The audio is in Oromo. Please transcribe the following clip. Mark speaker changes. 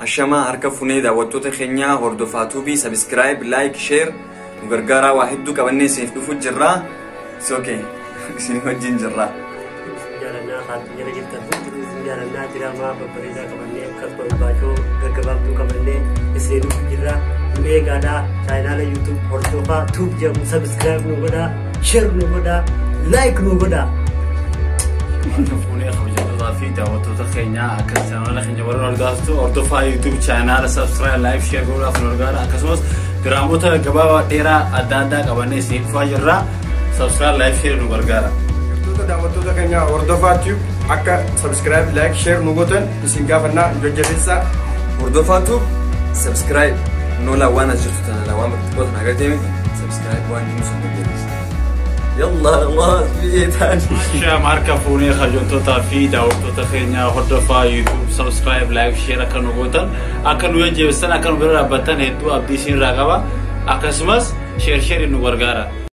Speaker 1: Ashamaa, harka funee daawwattoota keenyaa Hordofaa Tube, subscribe, like, share nu gargaaraa. Waa hedduu qabannee isiniif dhufu jirra. It's okay. Isin wajjin jirra.
Speaker 2: Jaalannaa haati jala jirtan hundinuu isin jaalannaa. Diraamaa babbareedaa qabannee, akkasumas baachoo gaggabaabduu qabannee isin dhufu jirra. Nu eegaadhaa. Chaayinaala YouTube Hordofaa Tube jedhamu subscribe nu godhaa, share nu godhaa, like nu godhaa.
Speaker 3: Harka fuunee kabajamtootaa fi daawwattoota keenyaa, akka chaanaala keenya warra hordoftu Hordofaa YouTube chaanaala subscribe, like, share godhuudhaaf nu gargaara. Akkasumas diraamota gabaabaa dheeraa adda addaa qabannee isin dhufaa jirra. Subscribe, like, share nu gargaara.
Speaker 4: Hordoftoota, daawwattoota keenya Hordofaa Tube akka subscribe, like, share nu gootan isin gaafannaa, jajjabeessaa.
Speaker 1: Hordofaa Tube subscribe nola waan as jirtu tana waan xiqqoo tana agartee miti, subscribe waan jiru sun jajjabeessa. Yalla Allah biyyeetaan.
Speaker 3: Shaam, harka fuunee kabajamtootaa fi daawwattoota keenya Hordofaa YouTube subscribe, like, share akka nu gootan, akka nu jajjabeessan, akka nu bira dhaabbattan hedduu abdii isin irraa qaba. Akkasumas share share nu gargaara.